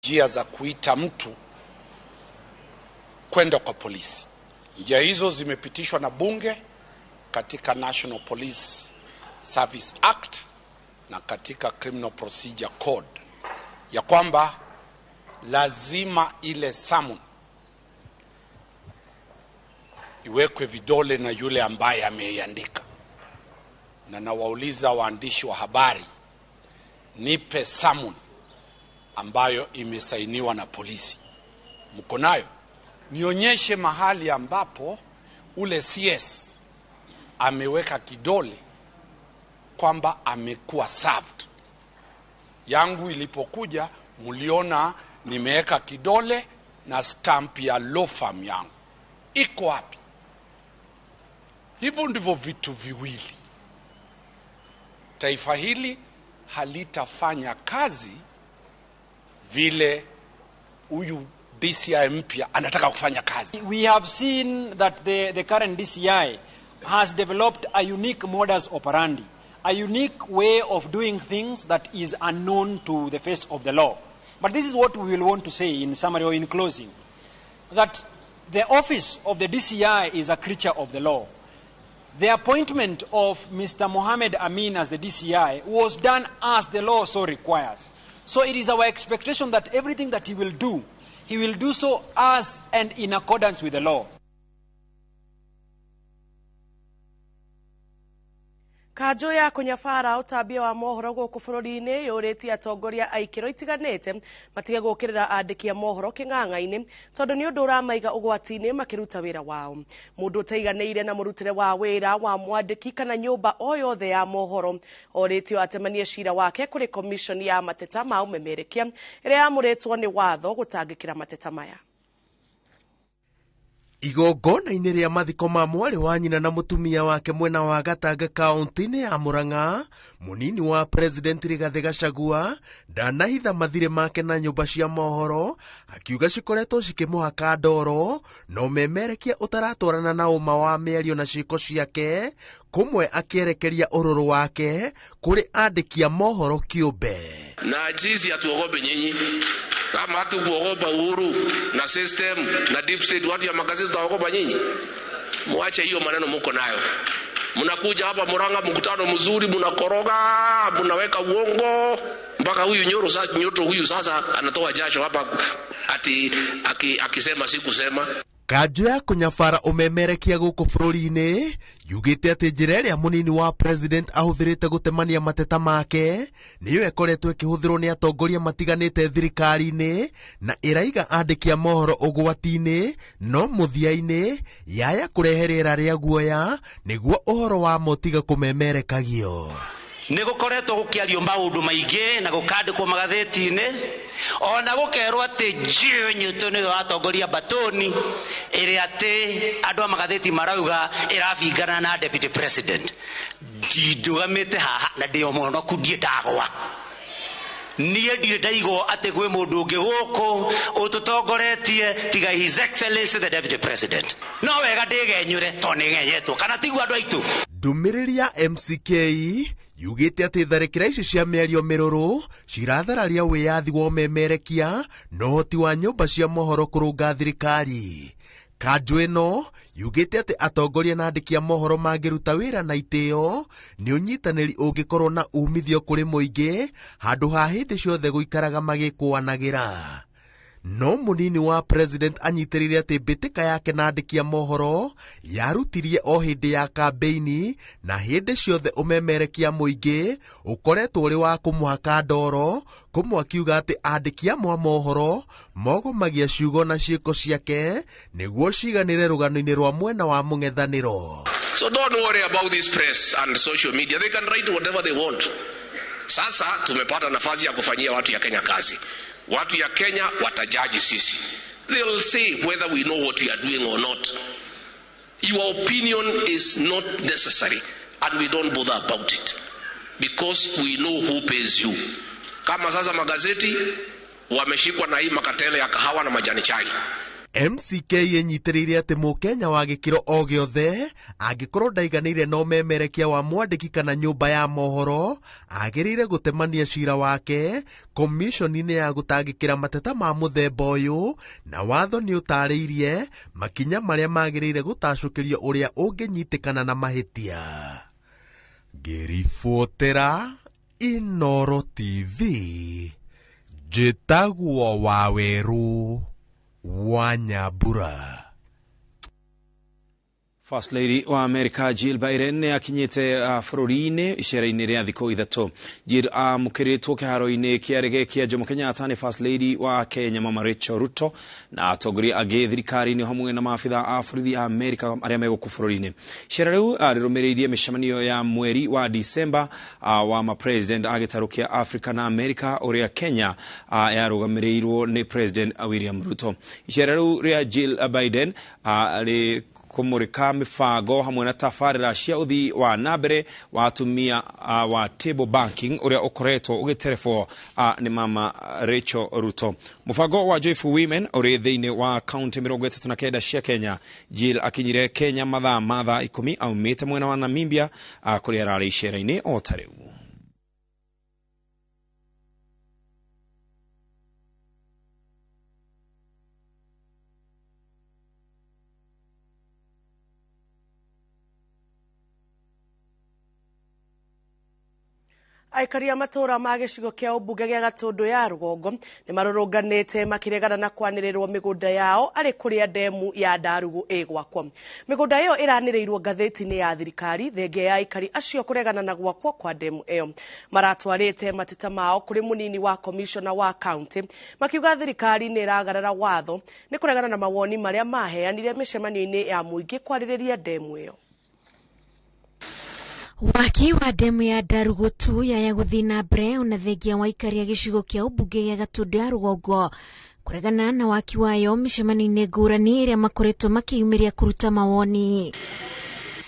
Njia za kuita mtu kwenda kwa polisi. Njia hizo zimepitishwa na bunge katika National Police Service Act na katika Criminal Procedure Code, ya kwamba lazima ile summon iwekwe vidole na yule ambaye ameiandika. Na nawauliza waandishi wa habari, nipe summon ambayo imesainiwa na polisi. Mko nayo? Nionyeshe mahali ambapo ule CS ameweka kidole kwamba amekuwa served. Yangu ilipokuja mliona nimeweka kidole na stamp ya law firm yangu. Iko wapi? Hivyo ndivyo vitu viwili. Taifa hili halitafanya kazi vile huyu DCI mpya anataka kufanya kazi. We have seen that the current DCI has developed a unique modus operandi, a unique way of doing things that is unknown to the face of the law. But this is what we will want to say in summary or in closing, that the office of the DCI is a creature of the law. The appointment of Mr. Mohamed Amin as the DCI was done as the law so requires. So it is our expectation that everything that he will do, he will do so as and in accordance with the law. Kanjũ ya kũnyabara ũtambia wa mohoro gũkũ bũrũri-inĩ yũrĩtie atongoria a ikĩro itiganĩte matige gũkĩrĩra andĩki a mohoro kĩng'ang'a-inĩ tondũ nĩ ũndũ ũramaiga ũgwati-inĩ makĩruta wĩra wao. Mũndũ ũtaiganĩire na mũrutĩre wa wĩra wa mwandĩki kana nyũmba o yothe ya mohoro orĩtio atemanie cira wake kũrĩ commission ya mateta ma ũmemerekia ĩrĩa yamũrĩtwo nĩ watho gũtangĩkĩra mateta maya. Igongona-inĩ rĩa mathiko ma mwarĩ wa nyina na mũtumia wake mwena wa Gatanga kaunti-inĩ ya Murang'a, mũnini wa President Rigathĩ Gachagua ndanahitha mathirĩ make na nyũmba cia mohoro, akiuga cikoretwo cikĩmũhaka ndoro na ũmemerekia ũtaratwarana na ũma wa mĩario na ciĩko ciake, kũmwe akĩerekeria ũrũrũ wake kũrĩ andĩki a mohoro kĩũmbe. Na sisi hatuogopi nyinyi. Kama hatukuogopa Uhuru na system na deep state, watu ya magazeti tutaogopa nyinyi? Muache hiyo maneno muko nayo. Mnakuja hapa Murang'a mkutano mzuri, mnakoroga, mnaweka uongo mpaka huyu Nyoro sasa, Nyoto huyu sasa anatoa jasho hapa ati akisema si kusema. Kanjũ ya kũnyabara ũmemerekia gũkũ bũrũri-inĩ yugĩte atĩ njĩra ĩrĩa mũnini wa president ahũthĩrĩte gũtemania mateta make nĩyo ĩkoretwo ĩkĩhũthĩrwo nĩ atongoria matiganĩte thirikari-inĩ na ĩraiga andĩki a mohoro ũgwati-inĩ, no mũthia-inĩ yaya kũrehe rĩera rĩa guoya nĩguo ũhoro wa motiga kũmemerekagio. Nĩ gũkoretwo gũkĩario maũndũ maingĩ na gũkandĩkwo magathĩti-inĩ ona gũkerwo atĩ Jill Newton nĩwe watongoria batoni ĩrĩa atĩ andũ a magathĩti marauga ĩrabingana na deputy president. Ndũgamĩte haha na ndĩ o mũhonoku, ndiĩ ndagwa. Niĩ ndirĩ ndaigwo atĩ kwĩ mũndũ ũngĩ gũkũ ũtũtongoretie tiga His Excellency the deputy president. No wega ndĩgenyũre tondũ nĩng'enyetwo, kana tiguo andũ aitũ? Ndũmĩrĩri ya MCK yugĩte atĩ tharĩkĩra ici cia mĩario mĩrũrũ cirathararia wĩyathi wa ũmemerekia na ũhoti wa nyũmba cia mohoro kũrũnga thirikari. Kanjũ ĩno yugĩte atĩ atongoria na andĩki a mohoro mangĩruta wĩra na itĩo nĩ ũnyitanĩri ũngĩkorwo na umithio kũrĩ mũingĩ handũ ha hĩndĩ ciothe gũikaraga magĩkũanagĩra. No mũnini wa president anyitĩrĩire atĩ mbĩtĩka yake na andĩki a mohoro yarutirie o hĩndĩ ya kambeini na hĩndĩ ciothe ũmemerekia mũingĩ ũkoretwo ũrĩ wa kũmũhaka ndoro, kũmwe akiuga atĩ andĩki amwe a mohoro mogomagia ciugo na ciĩko ciake nĩguo ciganĩre rũgano-inĩ rwa mwena wa mũng'ethanĩro. So don't worry about this press and social media. They can write whatever they want. Sasa tumepata nafasi ya kufanyia watu ya Kenya kazi. Watu ya Kenya watajaji sisi. They'll say whether we know what we are doing or not. Your opinion is not necessary and we don't bother about it because we know who pays you. Kama sasa magazeti wameshikwa na hii makatele ya kahawa na majani chai. MCK ĩnyitĩrĩire atĩ mũkenya wa gĩkĩro o gĩothe angĩkorwo ndaiganĩire na ũmemerekia wa mwandĩki kana nyũmba ya mohoro agĩrĩire gũtemania cira wake komishoni-inĩ ya gũtangĩkĩra mateta ma mũthemba ũyũ, na watho nĩ ũtarĩirie makinya marĩa magĩrĩire gũtacũkĩrio ũrĩa ũngĩnyitĩkana na mahĩtia. Ngĩribotera Inoro TV, njĩtagwo Waweru wa Nyambura. First Lady wa America Jill Biden nĩ akinyĩte bũrũri-inĩ icera-inĩ rĩa thikũ ithatũ. Jill amũkĩrĩtwo kĩharo-inĩ kĩa rege kĩa Jomo Kenyatta nĩ First Lady wa Kenya Mama Rachel Ruto na atongoria angĩ thirikari-inĩ hamwe na maabitha a borithi a America arĩa me gũkũ bũrũri-inĩ. Icera rĩu rĩrũmĩrĩirie mĩcemanio ya mweri wa December wa ma-president a gĩtarũ kĩa Africa na America ũrĩa Kenya yarũgamĩrĩirwo nĩ President William Ruto. Icera rĩu rĩa Jill Biden rĩ kũmũrĩka mĩbango hamwe na tabarĩra cia ũthii wa na mbere wa atumia wa table banking ũrĩa ũkoretwo ũgĩterebwo nĩ Mama Rachel Ruto. Mũbango wa Joyful Women ũrĩ thĩinĩ wa kaunti 39 cia Kenya. Jill akinyire Kenya mathaa ma thaa 10 aumĩte mwena wa Namibia kũrĩa ararĩ icera-inĩ o ta rĩu. Aikari a matũũra ma gĩcigo kĩa ũmbunge gĩa Gatũndũ ya rũgongo nĩ marũrũnganĩte makĩregana na kwanĩrĩrwo mĩgũnda yao arĩ kũrĩa ndemu ya Ndarugu ĩgwakwo. Mĩgũnda ĩyo ĩranĩrĩirwo ngathĩti-inĩ ya thirikari thengia ya aikari acio kũregana na gwakwo kwa ndemu ĩyo. Maratwarĩte mateta mao kũrĩ mũnini wa komishona wa kaunti makiuga thirikari nĩ ĩragarara watho nĩ kũregana na mawoni marĩa maheanire mĩcemanio-inĩ ya mũingĩ kwarĩrĩria ndemu ĩyo. Waki wa ndemu ya Ndarugu tu yaya gũthiĩ na mbere ona thengia wa aikari a gĩcigo kĩa ũmbunge gĩa Gatũndũ ya rũgongo kũregana na waki wayo mĩcemanio-inĩ ngũrani ĩrĩa makoretwo makĩyumĩria kũruta mawoni.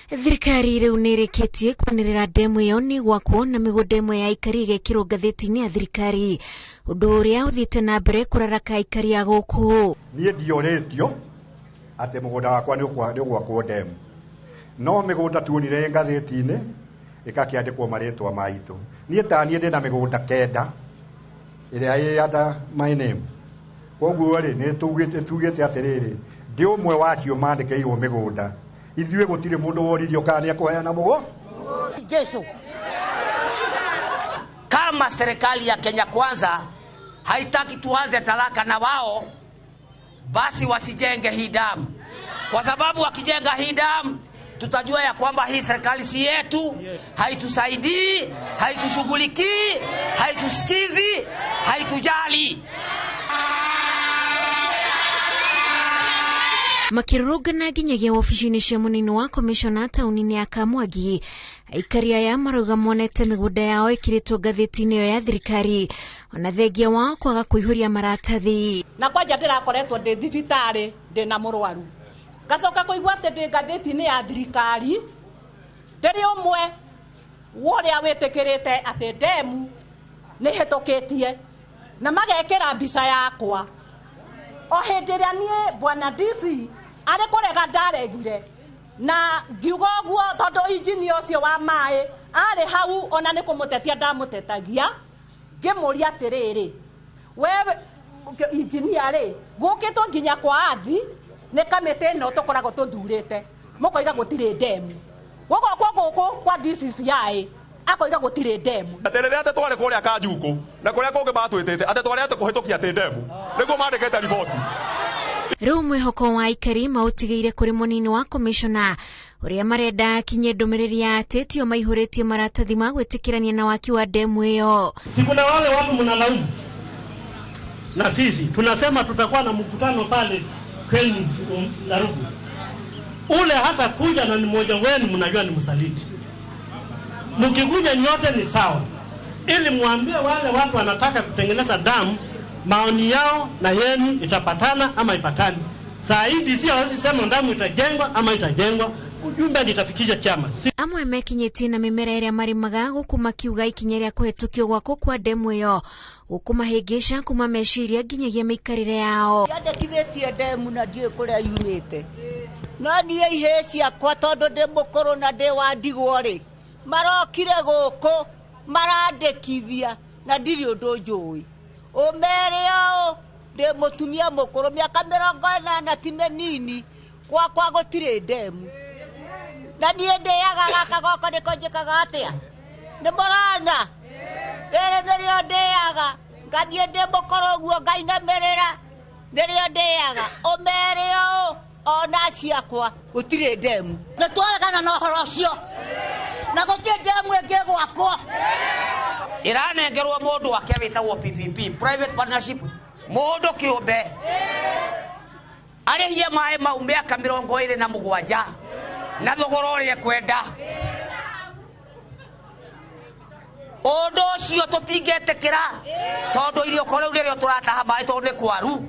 Thirikari rĩu nĩ ĩrĩkĩtie kwanĩrĩra ndemu ĩyo nĩ gwakwo na mĩgũnda ĩmwe ya aikari ĩgekĩrwo ngathĩti-inĩ ya thirikari, ũndũ ũrĩa ũthiĩte na mbere kũraraka aikari a gũkũ. Niĩ ndiorĩtio atĩ mũgũnda wakwa nĩ ũgwakwo ndemu, no mĩgũnda tuonire ngathĩti-inĩ ĩgakĩandĩkwo marĩtwa maitũ. Niĩ ta niĩ ndĩna mĩgũnda 9 ĩrĩa ĩ under my name. Koguo rĩ nĩ tugĩte atĩrĩrĩ, ndĩ ũmwe wacio mandĩkĩirwo mĩgũnda. Ithuĩ gũtirĩ mũndũ woririo kana nĩekũheana mũgũnda. Jesu, kama serikali ya Kenya Kwanza haitaki tuanze talaka na wao, basi wasijenge hii damu, kwa sababu wakijenga hii damu tutajua ya kwamba hii serikali si yetu, haitusaidii, haitushughulikii, haitusikizi, haitujali. Makirurugana nginyagia wabici-inĩ cia mũnini wa komishona taũni-inĩ ya Kamwangi, aikari aya marauga monete mĩgũnda yao ĩkĩrĩtwo ngathĩti-inĩ ĩyo ya thirikari ona thengia wao kwaga kũihũria maratathi. Na kwanja ndĩrakoretwo ndĩ thibitarĩ ndĩna mũrwaru, ngacoka kũigua atĩ ndĩ ngathĩti-inĩ ya thirikari ndĩrĩ ũmwe wa ũrĩa wĩtĩkĩrĩte atĩ ndemu nĩ hĩtũkĩtie na magekĩra mbica yakwa. O hĩndĩ ĩrĩa niĩ bwana DC arĩ kũrega ndaregire na ngiuga ũguo tondũ injinia ũcio wa maĩ arĩ hau ona nĩ kũmũtetia ndamũtetagia, ngĩmũria atĩrĩrĩ, we injinia rĩ, gũkĩtwo nginya kwa athi nĩ kamĩtĩ ĩno tũkoragwo tũthurĩte mũkoiga gũtirĩ ndemu, gũgokwo gũkũ kwa DCCI akoiga gũtirĩ ndemu. Atĩ rĩrĩa atĩ twarĩ kũrĩa Kanjukũ na kũrĩa kũngĩ matwĩtĩte atĩ twarĩ atĩ kũhĩtũkia atĩ ndemu nĩguo mandĩkĩte riboti. Rĩu mwĩhoko wa aikari maũtigĩire kũrĩ mũnini wa komishona ũrĩa marenda akinye ndũmĩrĩri ya atĩ tio maihũrĩtie maratathi ma gwĩtĩkĩrania na waki wa ndemu ĩyo. Si kuna wale watu mnalaumu, na sisi tunasema tutakuwa na mkutano pale kwenu Ndarugu, ule hata kuja na ni mmoja wenu mnajua ni msaliti. Mkikuja nyote ni sawa, ili muambie wale watu wanataka kutengeneza damu maoni yao na yenu itapatana ama ipatani. Saa hii DC hawezi sema damu itajengwa ama itajengwa, Ujumbe nitafikisha chama. Amwe mekinyĩtie na mĩmera ĩrĩa marĩmaga gũkũ makiuga ikinya rĩa kũhetũkio gwakwo kwa ndemu ĩyo gũkũmahĩngĩca kuma meciria nginyagia mĩikarĩre yao. Yandĩkithĩtie ndemu na ndiũĩ kũrĩa yumĩte, no niĩ ihĩĩ ciakwa tondũ ndĩ mũkũrũ na ndĩ wa ndigwo rĩ, marokire gũkũ marandĩkithia na ndirĩ ũndũ njũĩ. Ũmere ũũ ndĩ mũtumia mũkũrũ mĩaka 80 ti mĩnini, gwakwa gũtirĩ ndemu na niĩ ndĩaga gaka goko nĩko njĩkaga atĩa, nĩ mũrona rĩrĩ nĩrĩo ndĩaga, ngathiĩ ndĩ mũkũrũ ũguo ngainamĩrĩra, nĩrĩo ndĩaga. Ũmere ũũ ona ciakwa gũtirĩ ndemu. Nĩ twaregana na ũhoro ũcio na gũtirĩ ndemu ĩngĩ gwakwo. Ĩranengerwo mũndũ wake wĩtagwo PPP, private partnership, mũndũ kĩũmbe arĩhie maĩ mau mĩaka 27 na thogora ũrĩa ekwenda. Ũndũ ũcio tũtingĩtĩkĩra tondũ iriũko rĩu nĩrĩo tũrataha maĩ tondũ nĩ kwaru.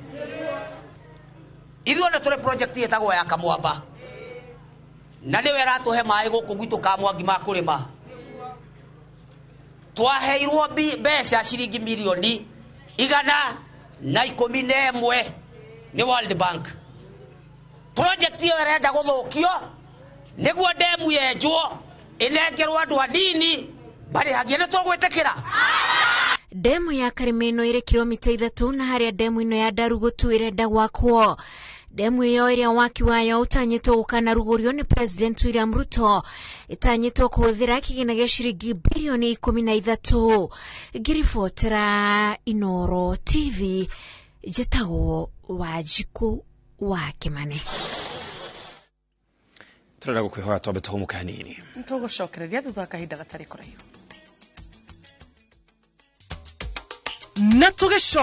Ithuĩ nĩ tũrĩ project ĩtagwo ya Kamwamba na nĩwe ĩratũhe maĩ gũkũ gwitũ Kamwangi ma kũrĩma. Twaheirwo mbeca ciringi mirioni 111 nĩ World Bank. Project ĩyo ĩrenda gũthũkio nĩguo ndemu yenjwo ĩnengerwo andũ a ndini marĩhagie, nĩ tũgwĩtĩkĩra. Ndemu ya Karĩma ĩno ĩrĩ kilomita 3 na harĩa ndemu ĩno ya Ndarugutu ĩrenda gwakwo. Ndemu ĩyo ĩrĩa waki wayo ũtanyĩtwo gũkanarugũrio nĩ President William Ruto ĩtanyĩtwo kũhũthĩra kĩgĩna gĩa ciringi birioni 13. Ngĩribotera Inooro TV, njĩtagwo Wanjikũ wa Kĩmane. Tũrenda gũkwĩhoya twambe tũhũmũke hanini. Tũgũcokereria thutha wa kahinda gatarĩ kũraihu. Na tũgĩcoka